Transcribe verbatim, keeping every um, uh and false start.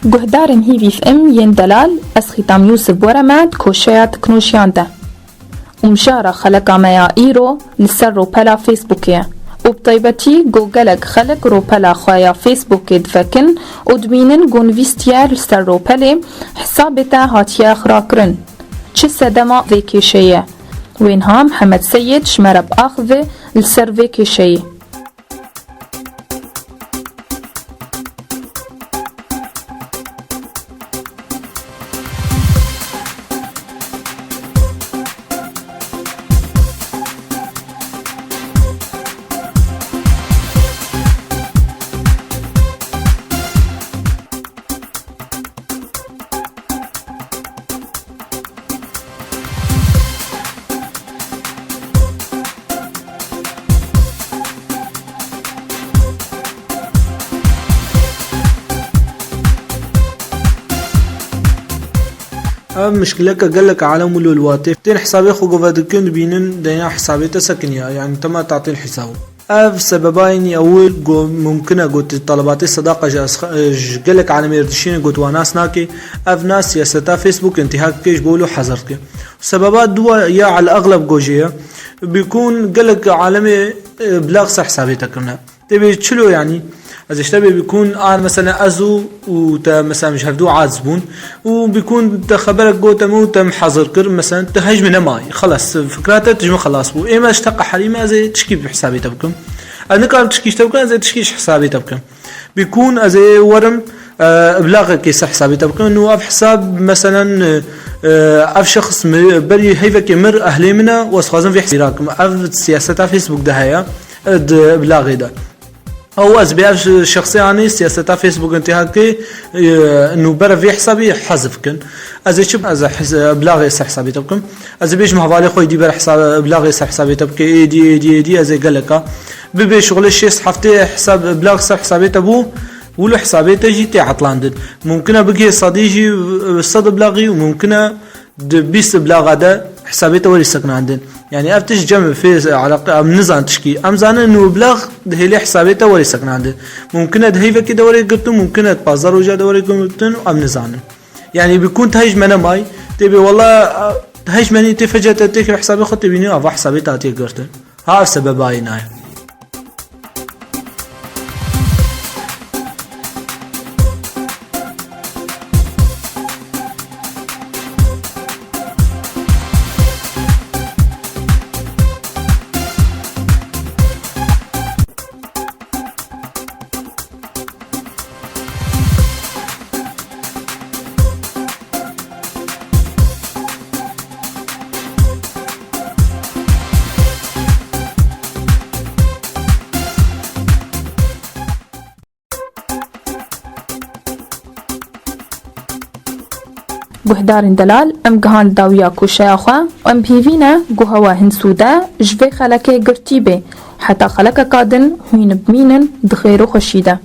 Guhdarên Hîvî F M yên delal, ez Xîtam Yûsif were me di koşeya teknoşiyan de. Û mijara xeleka me ya îro li ser ropela Facebookê ye. Û bi taybetî ku gelek xelk ropela xwe ya Facebookê divekin û dibînin ku nivîstiye li ser ropelê, hesabê te hatiye xirakirin. Çi sedema vê kêşeyê ye? Wênha Mihemed Seyid ji me re biaxive li ser vê kêşeyê. Ev mişkileke gelek alem wilo li watê. Tên hesabê xwe gove dikin, dibînin dêya hesabê te sekiniya, yanî tema tatil hesabû. Ev sebebayên ewil ku mumkin e ku tu telebatê sedaqa ji esxa-, ji gelek alemê re dişîne ku tu wan nas nake. Ev nas siyaseta Facebook intîhak dike ji bo wilo hezir dike. Sebeba dua ya el exleb ku jê ye, bikûn gelek alemê, e, blax ser hesabê te kirine. Tê bê çilo yanî? Ez işte bê bikûn an mesela ez û, û te mesela ji hevdû aciz bûn û bikûn te xeberek got em û te min hezir kir, mesela te hej min nemayî. Xelas, fikra te tu ji min xelas bû. Ê me işte qeherî me, ez ê tişkî bi hesabê te bikim. Ez nikarim tişkî ji te bikim, ez ê tişkî ji hesabê te bikim. Bikûn ez ê werim, e, iblaxekê ser hesabê te bikim. Û ev hesab, meselen, e, e, ev şexs mi-, berî heyvekê mir ehlê min e û ez dixwazim vê hesabê rakim. Ev siyaseta Facebook de heye, e, di iblaxê de. Ew ez bê ev şexsê anî siyaseta Facebook intîhakê, e, nû ber vê hesabê hezif kin. Ez ê çi, ez ê hes-, iblaxê ser hesabê te bikim. Ez ê bêjim hevalê xwe êdî ber hesab-, iblaxê ser hesabê te bike, êdî, êdî, êdî, ez ê geleka. Bibê şixulê şêst heftê hesab, iblax ser hesabê te bû, wilo hesabê te jî tê etlandin. Mumkin e bigihê sedî jî, e, sed iblaxî û mumkin e di bîst iblaxa de hesabê te werî sekinandin. Yanî ev tişt cem fê eleqe, em nizan tişkî. Em zanin nû iblax dihêlê hesabê te werî sekinandin. Mumkin e di heyvekê de werê girtin, mumkin e di pazdeh roja de werê girtin, em nizanin. Yanî bikûn te hej me nemayî, tê bê wela, te hej menî tê fece te têkir hesabê xwe tê bînî ava hesabê te hatiye girtin. Ha ev sebebayî nayê. Guhdarên delal, em gihand dawiya koşeya xwe û em bi hêvî ne ku hewa hin sûde ji vê xelekê girtî bê, heta xelekeka din hûn bimînin di xêr û xweşî de.